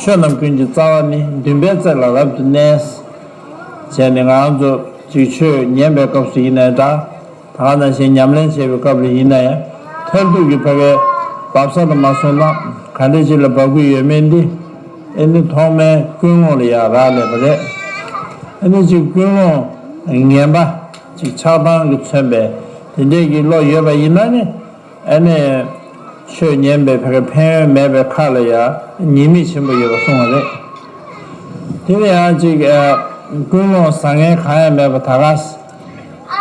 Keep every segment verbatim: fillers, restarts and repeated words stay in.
ཆོས་རྣམས་ཀུན་གྱི་རྩ་བ་ནི། འདུན་པའི་རྩེ་ལ་རབ་ཏུ་གནས། བྱས་ནས་ང་ཚོ་ཅིག་ཆོས་ཉན་པའི་སྐབས་སུ་ཡིན་ནའི་འདྲ། ད་ག་ནང་བཞིན་ཉམས་ལེན་བྱེད་པའི་སྐབས་ལ་ཡིན་ན་ཡང་མཐར་ཐུག་གི་ཕ་གའི་འབབ་ས་དུ་མ་སོང་ན་ག་འདྲ་ཅིག་ལ་འབབ་ཀྱི་ཡོད་མེད་འདི་ཨེ་ནི་ཐོག་མའི་ཀུན་སློང་ལ་ཡང་རག་ལས་པ་རེད། ཨེ་ནི་ཅིག་ཀུན་སློང་ངན་པ་ཅིག་ཆགས་སྡང་གིས་མཚོན་པའི་དེ་འདྲས་ཀྱི་བློ་ཡོད་པ་ཡིན་ན་ནི། ཨ་ནི། ཆོས་ཉན་པའི་ཕ་གི་ཕན་ཡོན་མེད་པའི་ཁ་ལ་ཡང་ཉེས་དམིགས་ཆེན་པོ་ཡོད་པ་གསུངས་པ་རེད། དེ་ནས་ཡང་ཅིག་ཨ། ཀུན་སློང་བཟང་ངན་གང་ཡང་མེད་པ་ད་ག་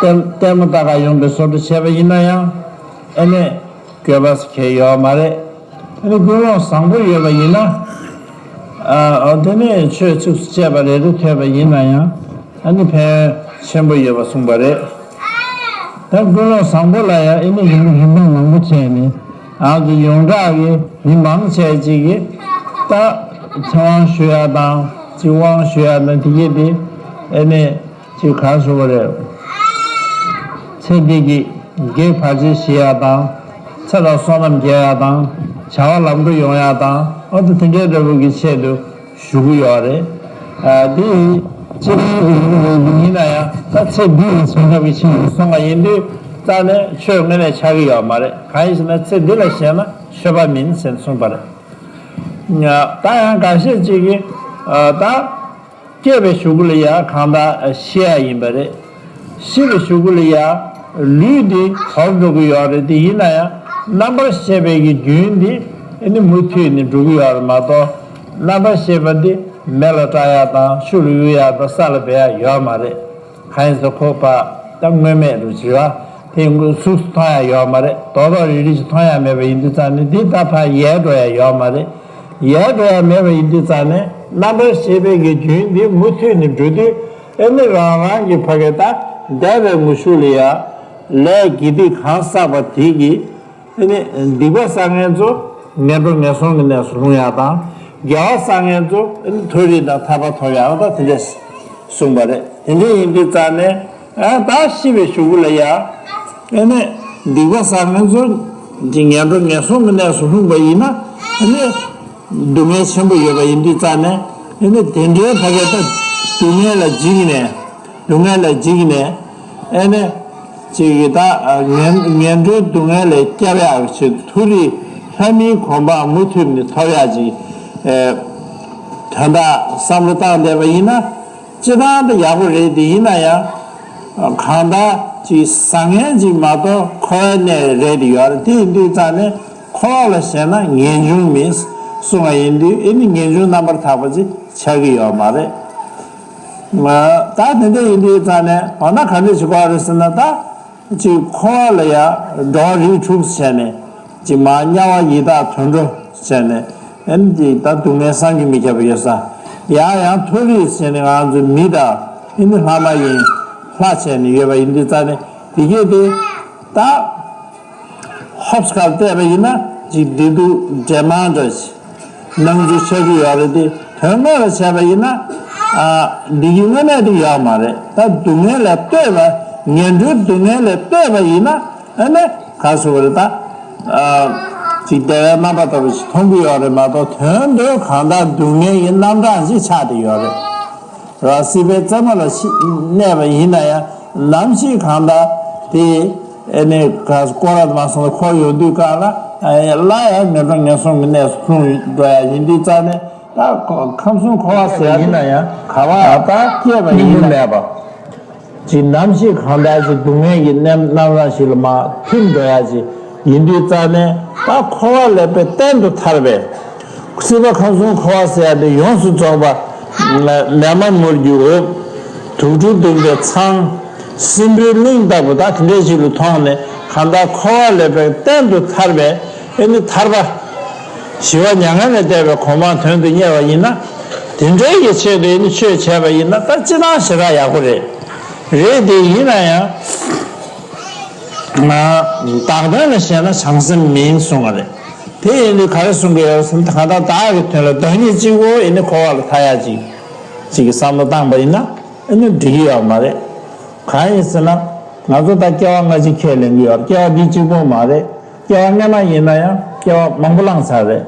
ལྟད་ལྟད་མོ་ལྟ་ག་ཡོང་པའི་བཟོ་འདྲ་བྱས་པ་ཡིན་ན་ཡང་ཨ་ནི་དགོས་པ་གང་ཡང་ཡོད་མ་རེད། ཨ་ནི་ཀུན་སློང་བཟང་པོ་ཡོད་པ་ཡིན་ན། ཨ། དེ་ནས་ཆོས་ཚིགས་སུ་བཅད་པ་རེ་རེ་ཐོས་པ་ཡིན་ན་ཡང་། ཨ་ནི་ཕན་ཆེན་པོ་ཡོད་པ་གསུངས་པ་རེད། ད་ཀུན་སློང་བཟང་པོ་ལ་ཡང་ཨེ་ནི་རིན་རིན་ཐང་མང་པོ་བྱས་ནས་ང་ཚོ་ཡོངས་གྲགས་ཀྱི་མི་མང་ཆེ་ཅིག་གིས་ད་ཚེ་དབང་ཞུ་ཡ་དང་ཚེ་དབང་ཞུ་ཡ་དང་དེ་གས་དེ་ཨེ་ནི་ཅིག་ག་རེ་ཞུ་དགོས་རེད། ཚེ་འདི་གི་བགེགས་བར་ཆད་ཞི་ཡ་དང་ཚེ་དང་བསོད་ནམས་རྒྱས་ཡ་དང་བྱ་བ་ལམ་འགྲོ་ཡོང་ཡ་དང་ཨ་ད་དེ་འདྲའི་འདྲ་པོ་གི་ཆེད་དུ། ཞུ་གི་ཡོད་རེད། ཨ། འདི་སྤྱིར་བཏང་གི་ཡིན་ན་ཡང་ད་ཚེ་འདི་ཡི་བྱིན་རླབས་ཀྱི་ཆེད་དུ་གསུངས་པ་ཡིན་དུས་རྩ་ནས་ཆོས་དངོས་གནས་ཆགས་ཀྱི་ཡོད་མ་རེད། གང་ཡིན་ཟེར་ན་ཚེ་འདི་ལ་ཞེན་ན་ཆོས་པ་མིན་ཟེར་གསུངས་པ་རེད། ད་ཡང་འགའ་ཤས་ཅིག་གིས་ཨ། ད་སྐྱེས་པའི་གཞུག་གུ་ལ་ཡང་གང་ལྟར་ཤི་ཡ་ཡིན་པ་རེད། ཤི་བའི་གཞུག་གུ་ལ་ཡང་ལུས་འདི་དོར་འགྲོ་གི་ཡོད་རེད། དེ་ཡིན་ན་ཡང་རྣམ་པར་ཤེས་པའི་གི་རྒྱུན་འདི་ཨ་ནི་མུ་མཐུད་ནས་འགྲོ་གི་ཡོད་རེད་མ་གཏོགས། རྣམ་པར་ཤེས་པ་འདི་མེ་ལ་སྲེག་ཡ་དང་ཆུ་ལ་གཡུག་ཡ་དང་ས་ལ་སྦས་ཡ་ཡོད་མ་རེད། གང་ཡིན་ཟེར་ཁོ་པ་ད་དངོས་མེད་རུ་བྱེད་པ་དེ་གཟུགས་སུ་མཐོང་ཡ་ཡོད་མ་རེད། རྡོག་རྡོག་རིལ་རིལ་ཞིག་མཐོང་ཡ་མེད་པ་ཡིན་དུས་ཙང་ནས་འདི་ད་ཕར་ཡལ་འགྲོ་ཡ་ཡོད་མ་རེད། ཡལ་འགྲོ་ཡ་མེད་པ་ཡིན་དུས་ཙང་ནས་རྣམ་པར་ཤེས་པའི་གི་རྒྱུན་འདི་མུ་མཐུད་ནས་འགྲོ་དུས་ཨེ་ནི་རང་རང་གི་ཕ་གི་ད་འདས་པའི་ངུ་ཤུགས་ལ་ཡ་ལས་དགེ་སྡིག་གང་བསགས་པ་དེ་གིས་ཨེ་ནི་སྡིག་པ་བསགས་མཁན་ཚོ་ངན་འགྲོ་ངན་སོང་གི་གནས་སུ་ལྷུང་ཡ་དང་། དགེ་བ་བསགས་མཁན་ཚོ་ཨེ་ནི་མཐོ་རིས་དང་ཐར་པ་ཐོབ་ཡ་ད་དེ་འདྲས་གསུངས་པ་རེད། དེ་འདྲས་ཡིན་དུས་ཙང་ནས། ཨ། ད་ཤི་བའི་གཞུག་གུ་ལ་ཡ། ཨ་ནི་སྡིག་པ་བསགས་མཁན་ཚོ་གི་ངན་འགྲོ་ངན་སོང་གི་གནས་སུ་ལྷུང་པ་ཡིན་ན། ཨ་ནི་སྡུག་བསྔལ་ཆེན་པོ་ཡོད་པ་ཡིན་དུས་ཙང་ནས། ཨ་ནི་དེ་འདྲའི་ཕ་གི་ད་སྡུག་བསྔལ་ལ་འཇིགས་ནས། སྡུག་བསྔལ་ལ་འཇིགས་ནས། ཨ་ནི་ཅིག་གི་ད་ངན་ངན་འགྲོའི་སྡུག་བསྔལ་ལས་སྐྱབས་ཡག་གི་ཆེད་དུ་མཐོ་རིས་ལྷ་མིའི་གོ་འཕང་མུ་མཐུད་ནས་ཐོབ་ཡག་ཅིག་ཨ། དོན་དག་བསམ་བློ་བཏང་བསྡད་པ་ཡིན་ན། སྤྱིར་བཏང་དུ་ཡག་པོ་རེད། དེ་ཡིན་ན་ཡང་གང་ལྟར་ཅིག་བཟང་ངན་ཅིག་མ་གཏོགས་འཁོར་བའི་གནས་རེད་དེ་ཡོད་རེད། དེ་ཡིན་དུས་ཙང་ནས་འཁོར་བ་ལ་ཞེན་ན་ངེས་འབྱུང་མིན་གསུང་བ་ཡིན་དུས། ཨེ་ནི་ངེས་འབྱུང་རྣམ་པར་དག་པ་ཅིག་ཆགས་ཀྱི་ཡོད་མ་རེད། ད་དེ་འདྲ་ཡིན་དུས་ཙང་ནས་འོ་ན་ག་འདྲ་ཞིག་དགོས་རེད་ཟེར་ན། ད་ཅིག་འཁོར་བ་ལ་ཡང་འགྲོ་བ་རིགས་དྲུག་བྱས་ནས། ཅིག་མར་དམྱལ་བ་ཡི་དྭགས་དུད་འགྲོ་བྱས་ནས། ཨེ་ནི་ཅིག་ད་སྡུག་བསྔལ་བསམ་གྱིས་མི་ཁྱབ་པ་ཡོད་ས། ཡང་ཡང་མཐོ་རིས་བྱས་ནས་ང་ཚོ་མི་དང་ཨེ་ནི་ལྷ་མ་ཡིན་ལྷ་བྱས་ནས་ཡོད་པ་ཡིན་དུས་ཙང་ནས། དེ་གས་དེ་ད་ཧོབ་སི་ཁར་བལྟས་པ་ཡིན་ན་ཅིག་བདེ་སྡུག་འདྲེས་མ་འདྲ་ཞིག་སྣང་ཚུལ་ཆགས་ཀྱི་ཡོད་རེད་དེ། དོན་དངོས་ལ་བྱས་པ་ཡིན་ན། ཨ། བདེ་སྐྱིད་དངོས་གནས་དེ་ཡོད་མ་རེད། ད་སྡུག་བསྔལ་ལས་བཏོན་པ། ངན་འགྲོའི་སྡུག་བསྔལ་ལས་བཏོན་པ་ཡིན་ན། ཨ་ནི་ག་རེ་ཟེར་དགོས་རེད། ད་ཨ། ཅིག་བདེ་བའི་རྣམ་པ་ལྟ་བུ་ཞིག་མཐོང་གི་ཡོད་རེད་མ་གཏོགས། དོན་དུ་གང་ལྟར་སྡུག་བསྔལ་གྱི་རྣམ་གྲངས་ཤིག་ཆགས་བསྡད་ཡོད་རེད། ར། སྲིད་པའི་རྩེ་མོ་ལ་ཤི་གནས་པ་ཡིན་ན་ཡང་ནམ་ཞིག་གང་ལྟར་དེ་ཨེ་ནི་ག་སྐོར་ར་མ་སོང་ལ་འཁོར་ཡོང་དུས་སྒང་ལ། ཨ། སླར་ཡང་ངན་འགྲོ་ངན་སོང་གི་གནས་སུ་ལྷུང་འགྲོ་ཡ་ཡིན་དུས་ཙང་ནས། ད་ཁམས་གསུམ་འཁོར་བ་ཟེར་ཡ་ཡིན་ན་ཡང་ག་བ་ད་སྐྱེས་པ་ཡིན་ན། མེད་པ། ཅིག་ནམ་ཞིག་གང་ལྟར་ཅིག་སྡུག་བསྔལ་གྱི་རྣམ་རྣམ་གྲངས་ཤིག་ལ་མར་ཐིམ་འགྲོ་ཡ་ཅིག་ཡིན་དུས་ཙང་ནས། ད་འཁོར་བ་ལས་པའི་གཏན་དུ་ཐར་པའི། སྲིད་པ་ཁམས་གསུམ་འཁོར་བ་ཟེར་ཡ་དེ་ཡོངས་སུ་རྫོགས་པ། ལ་ལས་མ་ནོར་གྱི་འོབས། དུག་སྦྲུལ་གདུག་པའི་ཚང་། སྲིན་པོའི་གླིང་ལྟ་བུ་ད་དེ་འདྲའི་ཞིག་ལ་མཐོང་ནས། གང་ལྟར་འཁོར་བ་ལས་པའི་གཏན་དུ་ཐར་པའི་ཨེ་ནི་ཐར་པ། ཞི་བ་མྱ་ངན་ལས་འདས་པའི་གོ་འཕང་དོན་དུ་གཉེར་བ་ཡིན་ན། དེ་འདྲའི་གི་ཆེད་དུ་ཨེ་ནི་ཆོས་བྱས་པ་ཡིན་ན་ད་སྤྱིར་བཏང་ཞེ་དྲག་ཡག་པོ་རེད། རེད་དེ་ཡིན་ན་ཡང་། བདག་དོན་ལ་ཞེན་ན་བྱང་སེམས་མིན་གསུང་བ་རེད། དེ་ཡིན་དུས་ག་རེ་གསུང་གི་ཡོད་ཟེར་ན། གང་ལྟར་བདག་གི་དོན་ལ་བདག་ཉིད་གཅིག་པོ་ཨེ་ནི་འཁོར་བ་ལ་ཐར་ཡ་ཅིག་ཅིག་གི་བསམ་བློ་བཏང་པ་ཡིན་ན་ཨེ་ནི་འགྲིག་གི་ཡོད་མ་རེད། གང་ཡིན་ཟེར་ན། ང་ཚོ་ད་སྐྱེ་བ་སྔ་ཕྱི་ཁས་ལེན་གྱི་ཡོད། སྐྱེ་བ་འདི་གཅིག་པོ་མ་རེད། སྐྱེ་བ་སྔ་མ་ཡིན་ན་ཡང་སྐྱེ་བ་མང་པོ་བླངས་ཚར་རེད།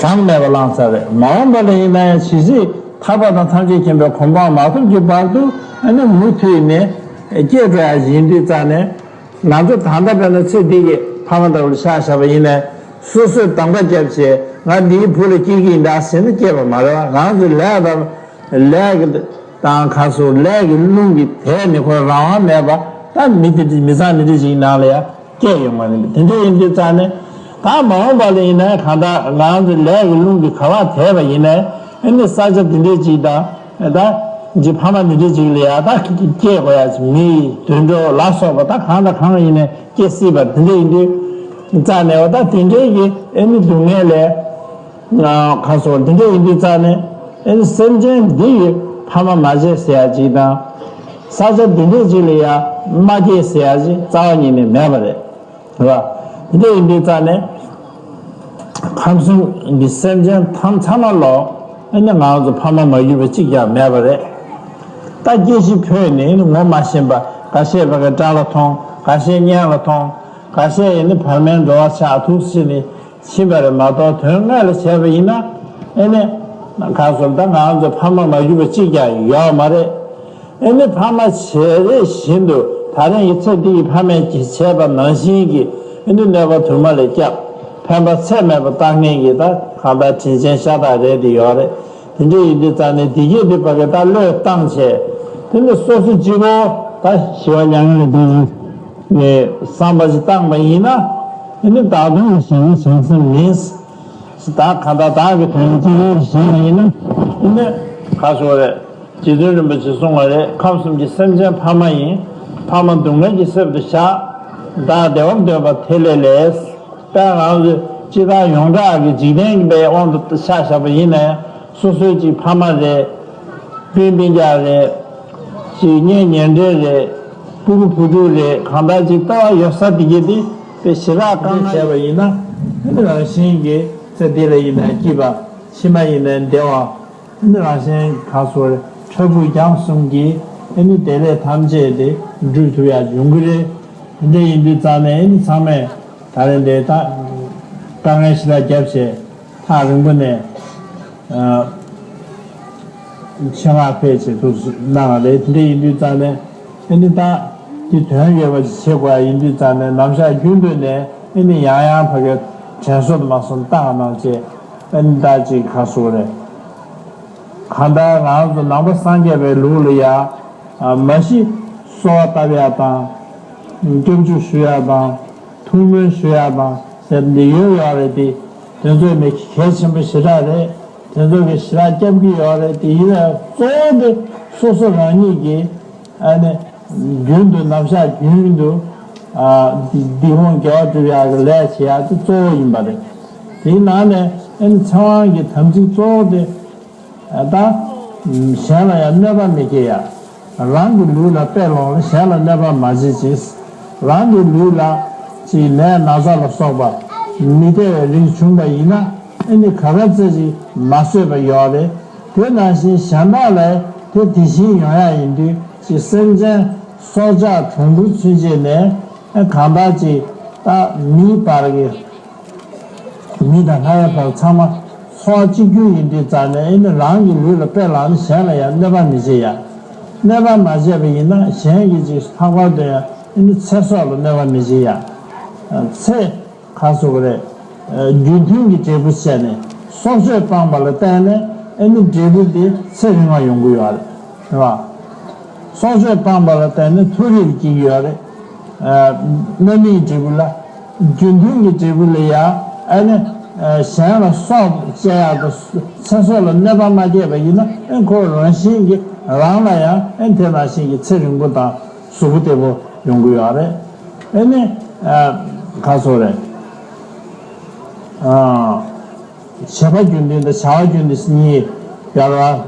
གྲངས་མེད་པ་བླངས་ཚར་རེད། མ་འོངས་པ་ལ་ཡིན་ན་ཡང་ཇི་སྲིད་ཐར་པ་དང་ཐམས་ཅད་མཁྱེན་པའི་གོ་འཕང་མ་ཐོབ་ཀྱི་བར་དུ་ཨ་ནི་མུ་མཐུད་ནས་སྐྱེ་འགྲོ་ཡ་ཡིན་དུས་ཙང་ནས། ང་ཚོ་ད་ལྟ་དཔེར་ན་ཚེ་འདི་གི་ཕ་མ་ལྟ་བུ་ལ་ཆ་བཞག་པ་ཡིན་ནའི། སོ་སོས་གདམ་ག་བརྒྱབ་བྱས་ང་འདིའི་བུ་ལ་སྐྱེ་གི་ཡིན་ད་ཟེར་ན་སྐྱེས་པ་མ་རེད་བ། ང་ཚོས་ལས་དང་ལས་ཀྱི་དང་ཁ་སོ་ལས་ཀྱི་རླུང་གིས་དེད་ནས་ཁོ་རང་དབང་མེད་པ་ད་མི་དེ་མི་ཚང་མི་དེ་ཅིག་ནང་ལ་ཡ་སྐྱེས་ཡོང་བ་རེད། དེ་འདྲ་ཡིན་དུས་ཙང་ནས་ད་མ་འོངས་པ་ལ་ཡིན་ནའི་གང་ལྟར་ང་ཚོ་ལས་ཀྱི་རླུང་གིས་ག་བ་དེད་པ་ཡིན་ནའི། ཨ་ནི་ས་ཆ་འདི་འདྲས་ཅིག་དང་། ད་ཅི་ཕ་མ་འདི་འདྲས་ཅིག་ལ་ཡ་ད་སྐྱེས་དགོས་ཡ་ཅིག་མི་དུད་འགྲོ་ལ་སོགས་པ་ད་གང་དང་གང་ཡིན་ནའི་སྐྱེ་སྲིད་པ་འདི་འདྲས་ཡིན་དུས། རྩ་ནས་བ་ད་དེ་འདྲས་ཀྱི་ཨ་ནི་སྡུག་བསྔལ་ལས། ཁ་སོ་འདི་འདྲས་ཡིན་དུས་རྩ་ནས་ཨ་ནི་སེམས་ཅན་འདི་ཡི་ཕ་མ་མ་བྱས་ཟེར་ཡ་ཅིག་དང་། ས་ཆ་འདི་འདྲས་ཅིག་ལ་ཡ་མ་སྐྱེས་ཟེར་ཡ་ཅིག་རྩ་བ་ཉིད་ནས་མེད་པ་རེད། རེད་བ། དེ་འདྲ་ཡིན་དུས་རྩ་ནས། ཁམས་གསུམ་གྱི་སེམས་ཅན་ཐམས་ཚང་མ་ལོ། ཨ་ནི་ང་ཚོ་ཕ་མ་མ་གྱུར་པ་གཅིག་ཀྱང་མེད་པ་རེད། ད་སྐྱེ་ཤི་འཕོས་ནས་ངོ་མ་ཤེས་པ་འགའ་ཤས་ཕ་གི་སྐྲ་ལ་མཐོང་། འགའ་ཤས་སྙན་ལ་མཐོང་། འགའ་ཤས་ཡིན་ནི་བར་མའི་འགྲོ་བ་ཆགས་ཐུགས་སྲིད་ནས་ཕྱིན་པ་རེད་མ་གཏོགས་དོན་དངོས་ལ་བྱས་པ་ཡིན་ན། ཨ་ནི། གང་སོང་ད་ང་ཚོ་ཕ་མ་མ་གྱུར་པ་གཅིག་ཀྱང་ཡོད་མ་རེད། ཨེ་ནི་ཕ་མ་བྱས་རེས་བཞིན་དུ་ད་རིང་གི་ཚེ་འདི་ཡི་ཕ་མས་ཀྱིས་བྱས་པ་ནང་བཞིན་གྱི་ཨེ་ནི་གནོད་པ་དུ་མ་ལས་བསྐྱབས། ཕན་པ་ཚད་མེད་པ་བཏང་མཁན་གྱི་ད་གང་ལྟར་དྲིན་ཆེན་ཤ་སྟག་རེད་དེ་ཡོད་རེད། དེ་འདྲ་ཡིན་དུས་རྩ་ནས་བདེ་སྐྱིད་འདི་ཕ་གི་ད་བློས་བཏང་བྱས། དེ་ནི་སོ་སོ་གཅིག་པོ་ད་ཞི་བ་མྱ་ངན་ལས་འདས་ནས་བསམ་པ་ཞིག་བཏང་པ་ཡིན་ན། ཨེ་ནི་བདག་དོན་ལ་ཞེན་ན་བྱང་སེམས་མིན། ད་གང་ལྟར་བདག་གི་དོན་གཅིག་པོ་ཞིག་ཡིན་ན་ཨེ་ནི་ག་སོ་རེད། རྗེ་བཙུན་རིན་པོ་ཆེས་གསུངས་པ་རེད། ཁམས་གསུམ་གྱི་སེམས་ཅན་ཕ་མ་ཡིན། ཕ་མ་སྡུག་བསྔལ་གྱི་གསེབ་ཏུ་བཞག། བདག་བདེ་བ་འདོད་པ་དེ་ལས་ལས། དཔལ་ང་ཚོས་སྤྱི་བཏང་ཡོངས་གྲགས་ཀྱི་འཇིག་རྟེན་གྱི་པའི་དབང་དུ་ཆ་བཞག་པ་ཡིན་ནའི་སོ་སོའི་གཅིག་ཕ་མ་རེད། སྤུན་སྤུན་ཀྱག་རེད། གཅིག་གཉེན་ཉེ་འབྲེལ་རེད། སྤུ་གུ་བུ་ཕྲུག་རེད། གང་ལྟར་གཅིག་ལྟ་བ་ཡོད་ས་འདི་གས་འདི་དཔེ་ཞེ་དྲག་དཀའ་ངལ་བྱས་པ་ཡིན་ན་ཨ་ནི་རང་བཞིན་གྱིས་ཚེ་འདི་ལ་ཡིན་ནའི་སྐྱིད་པ། ཕྱི་མ་ཡིན་ནའི་བདེ་བ། ཨ་ནི་རང་གཞན་ག་སོ་ཕྲུ་གུ་རྒྱམ་གསུམ་གྱི་ཨ་ནི་བདེ་ལེགས་ཐམས་ཅད་དེ་འགྲུབ་ཐུབ་ཡ་ཡོང་གི་རེད། དེ་འདྲ་ཡིན་དུས་རྩ་ནས་ཨ་ནི་ཚང་མས་ད་རེས་འདི་ད་དཀའ་ངལ་ཞེ་དྲག་བརྒྱབ་བྱས་ཐག་རིང་པོ་ནས་ཨ་ཆེད་མངགས་ཕེབས་བྱས་འདུག་གནང་བ་རེད། དེ་འདྲ་ཡིན་དུས་རྩ་ནས་ཨ་ནི་ད་འདི་དོན་ཡོད་པ་ཞིག་བྱེད་དགོས་ཡ་ཡིན་དུས་རྩ་ནས་ནམ་ཞག་རྒྱུན་དུ་ནས་ཨ་ནི་ཡང་ཡང་ཕ་གིར་དྲན་གསོ་དུ་མ་སོང་བཏང་གནང་བྱས། ཨ་ནི་ད་ཅིག་ག་སོ་རེད། གང་ལྟར་ང་ཚོ་ནང་པ་སངས་རྒྱས་པའི་ལུགས་ལ་ཡ། མ་གཞི་གསོལ་བ་བཏབ་ཡ་དང་། སྐྱབས་འཇུག་ཞུ་ཡ་དང་། ཐུགས་སྨོན་ཞུ་ཡ་དང་ཟེར་འདི་ཡོད་ཡོད་རེད་དེ། དེ་ཚོ་ནི་གལ་ཆེན་པོ་ཞེ་དྲག་རེད། དེ་ཚོ་གི་ཞེ་དྲག་སྐྱབས་ཀྱི་ཡོད་རེད་དེ་ཡིན་ཡང་གཙོ་བོ་དེ་སོ་སོ་རང་ཉིད་ཀྱི་ཨ་ནི་རྒྱུན་དུ་ནམ་ཞག་རྒྱུན་དུ་ཨ་འདི་འདི་ཧོང་དགེ་བ་སྒྲུབ་ཡ་གི་ལས་བྱེད་ཡ་དེ་གཙོ་བོ་ཡིན་པ་རེད། དེའི་ནང་ནས་ཨ་ནི་ཚེ་དབང་གི་དམ་ཚིག་གཙོ་བོ་དེ། ད། གཞན་ལ་ཡང་གནོད་པ་མི་བྱེད་ཡ། རང་གི་ལུས་ལ་དཔེ་ལོངས་ལ་གཞན་ལ་གནོད་པ་མ་བྱེད་ཅིང་། རང་གི་ལུས་ལ་ཅིག་ནད་ན་ཚ་ལ་སོགས་པ་མི་བདེ་བའི་རིགས་བྱུང་བ་ཡིན་ན་ཨ་ནི་ག་ག་ཚད་ཅིག་མ་བཟོད་པ་ཡོད་རེད། དེ་ནང་བཞིན་གཞན་དག་ལ་དེ་དེ་བཞིན་ཡོང་ཡ་ཡིན་དུས་ཅིག་སེམས་ཅན་སྲོག་ཆགས་གྲོག་སྦུར་ཚུན་ཆད་ནས་གང་ལྟར་ཅིག་ད་མིའི་བར་གྱི། མི་དང་ལྷ་ཡི་བར་ཚང་མ་འཚོ་བ་གཅིག་གྱུར་ཡིན་དུས་ཙང་ནས་ཨེ་ནི་རང་གི་ལུས་ལ་དཔེ་ལངས་ནས་གཞན་ལ་ཡང་གནོད་པ་མི་བྱེད་ཡ། གནོད་པ་མ་བྱས་པ་ཡིན་ན་གཞན་གྱིས་ཅིག་ལྷག་པར་དུ་ཡང་ཨེ་ནི་ཚེ་སྲོག་ལ་གནོད་པ་མི་བྱེད་ཡ། ཚེ་ག་སོ་གི་རེད། རྒྱུ་མཐུན་གྱི་འབྲས་བུ་བཤད་ནས་སྲོག་གཅོད་སྤངས་པ་ལ་བརྟེན་ནས་ཨེ་ནི་འབྲས་བུ་དེ་ཚེ་རིང་བ་ཡོང་གི་ཡོད་རེད། རེད་བ། སྲོག་གཅོད་སྤངས་པ་ལ་བརྟེན་ནས་མཐོ་རིས་ལ་སྐྱེ་གི་ཡོད་རེད། རྣམ་སྨིན་གྱི་འབྲས་བུ་ལ། རྒྱུ་མཐུན་གྱི་འབྲས་བུ་ལ་ཡང་ཨ་ནི། གཞན་ལ་སྲོག་བཅད་ཡག་དང་ཚེ་སྲོག་ལ་གནོད་པ་མ་བསྐྱལ་བ་ཡིན་ན་ཨེ་ཁོ་རང་བཞིན་གྱིས་རང་ལ་ཡང་ཨེ་དེ་ནང་བཞིན་གྱི་ཚེ་རིང་པོ་དང་གཟུགས་པོ་བདེ་པོ་ཡོང་གི་ཡོད་རེད། ཨེ་ནི། ག་སོ་རེད། བྱེད་པ་རྒྱུ་མཐུན་དང་བྱ་བ་རྒྱུ་མཐུན་གཉིས་ཡོད་རེད་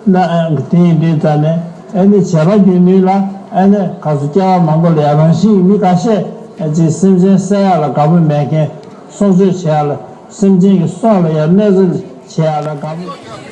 བ། ན་དེ་ཡིན་དུས་ཙང་ནས་ཨ་ནི་བྱེད་པ་རྒྱུ་མཐུན་ལ་ཨ་ནི་ག་སོ་སྐྱེ་བ་མང་པོ་ལ་ཡང་རང་བཞིན་མི་འགའ་ཤས་ཅིག་སེམས་ཅན་བསད་ཡག་ལ་དགའ་པོ་མེད་མཁན། སྲོག་གཅོད་བྱེད་ཡག་ལ་སེམས་ཅན་གྱི་སྲོག་ལ་ཡང་གནོད་འཚེ་བྱེད་ཡག་ལ་དགའ་པོ།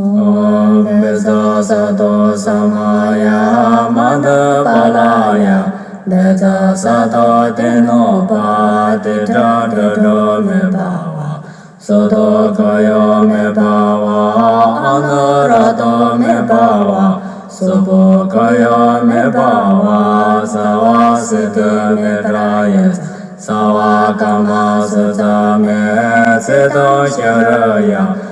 ཨོཾ་བཛྲ་སཏྭ་ས་མ་ཡ་མ་ཎི་པཱ་ལ་ཡ། བཛྲ་སཏྭ་ཏེ་ནོ་པ་ཏི་ཏྲ་ཏྲ་མེ་བྷ་ཝ། སུ་ཏོ་ག་ཡ་མེ་བྷ་ཝ། ཨ་ནུ་ར་ཏ་མེ་བྷ་ཝ། སུ་པོ་ག་ཡ་མེ་བྷ་ཝ། སརྦ་སིདྡྷི་མེ་ཏྲ་ཡེ་ཙ། སརྦ་ཀརྨ་སུ་ཙ་མེ། ཙི་ཏ་ཤྭ་ར་ཡ།